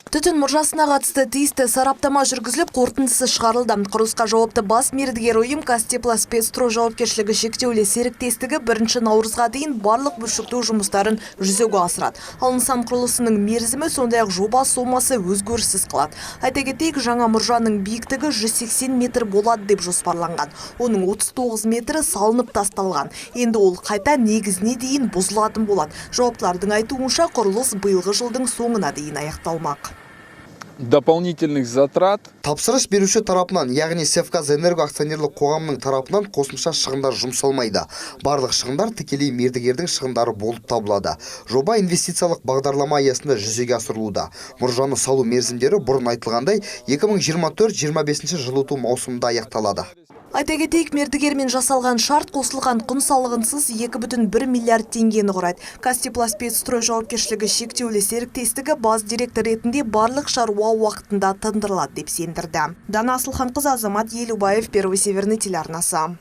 Түтін мұржасына қатысты тиісті сараптама жүргізіліп, қорытындысы шығарылды. Құрылысқа жауапты бас мердігер ұйым «Казтеплоспецстрой» жауапкершілігі шектеулі серіктестігі 1 наурызға дейін барлық бөлшектеу жұмыстарын жүзеге асырады. Ал нысан құрылысының мерзімі, сондай-ақ жоба сомасы өзгеріссіз қалады. Айта кетейік, жаңа мұржаның биіктігі 180 метр болады деп жоспарланған. Оның 39 метрі салынып тасталған. Енді ол қайта негізіне дейін бұзылатын болады. Жауаптылардың айтуынша, құрылыс биылғы жылдың соңына дейін аяқталмақ. Дополнительных затрат Тапсырыс беруші тарапынан, яғни «Севказэнерго» акционерлік қоғамының тарапынан қосымша шығындар жұмсалмайды. Барлық шығындар тікелей мердігердің шығындары болып табылады. Жоба инвестициялық бағдарлама аясында жүзеге асырылуда. Мұржаны салу мерзімдері бұрын айтылғандай, 2024-25 жылыту маусымында аяқталады. Айта кетейік, мердігермен жасалған шарт қосылған құн салығынсыз 2,1 миллиард теңгені құрайды. «Казтеплоспецстрой» жауапкершілігі шектеулі серіктестігі бас директор ретінде барлық шаруа уақытында тындырылады деп сендірді. Дана Асылханқызы, Азамат Елубаев, Первый Северный телеарнасы.